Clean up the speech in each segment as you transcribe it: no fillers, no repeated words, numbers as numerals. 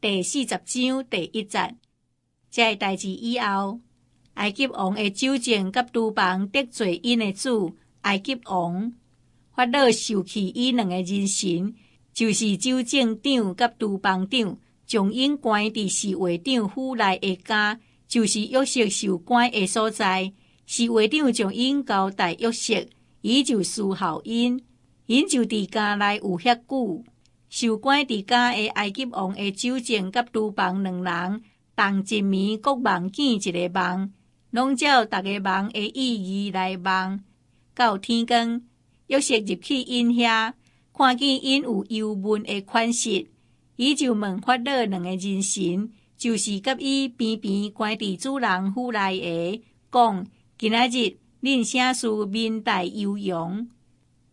第40章第1節，這个代誌以後，埃及王的酒政佮廚房得罪𪜶的主埃及王，法老受氣伊兩个人臣，就是酒政長佮廚房長，將𪜶關佇侍衛長府內的監，就是約瑟受關的所在。侍衛長將𪜶交代約瑟，伊就侍候𪜶，𪜶就佇監內有遐久。受關佇監的埃及王的酒政佮廚房兩人，同一暝閣夢見一个夢，攏照逐个夢的意義來夢。到天光，約瑟入去𪜶遐，看見𪜶有憂悶的款式，伊就問法老兩个人臣，就是佮伊邊邊關佇主人府內的，講：今仔日恁啥事面帶憂容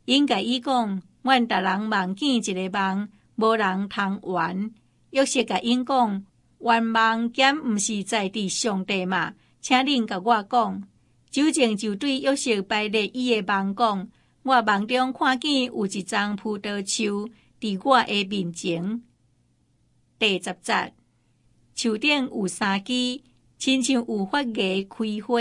？𪜶共伊講：阮逐人夢見一个夢，無人通圓。約瑟共𪜶講：圓夢敢毋是在佇上帝嗎？請恁共我講。酒政就對約瑟排列伊的夢講：我夢中看見有一叢葡萄樹佇我的面前。第10節，樹頂有三枝，親像有發芽開花，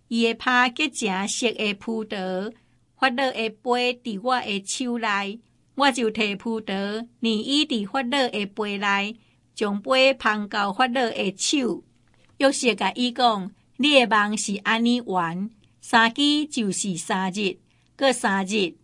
伊的葩結成熟的葡萄。法老的杯佇我的手內，我就提葡萄，捏伊佇法老的杯內，將杯捧到法老的手。約瑟共伊講：你的夢是按呢圓，三枝就是三日，過三日，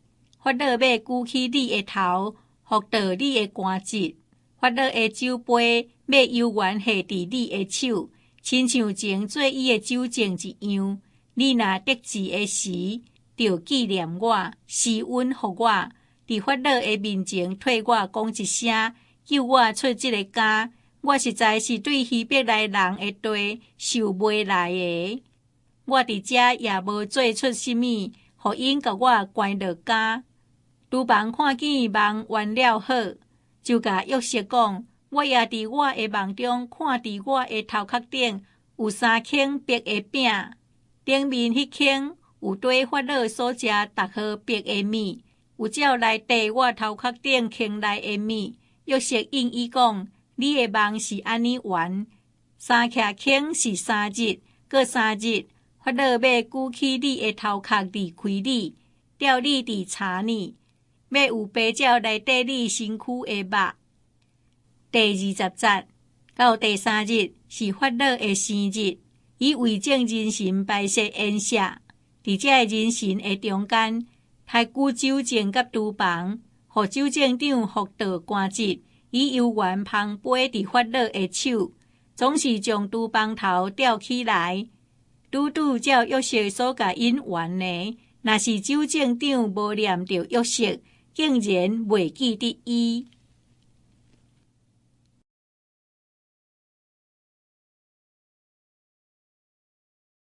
法老欲舉起你的頭，復倒你的官職。法老的酒杯欲猶原下佇你的手，親像前做伊的酒政一樣。你若得志的時，著紀念我，施恩予我，佇法老的面前替我講一聲，救我出這个監。我實在是對希伯來人的地受賣來的。我佇遮也無做出啥物，予𪜶共我關落監。廚房看見夢圓了好，就共約瑟講：我也佇我的夢中看佇我的頭殼頂有三圈白的餅，頂面彼圈有綴法老所食逐號白的物，有照內底我頭殼頂圈內的物。約瑟應伊講：你的夢是按呢圓，三徛圈是三日，過三日，法老欲舉起你的頭殼離開你，吊你佇柴呢，欲有白鳥來綴你身軀的肉。第20節，到第三日是法老的生日，伊為眾人臣擺設宴席，佇這个人臣的中間，刣舉酒政佮廚房，予酒政長復倒官職，伊猶原捧杯佇法老的手，總是將廚房頭吊起來，拄拄照約瑟所共𪜶圓的。若是酒政長無念著約瑟，竟然袂記得伊。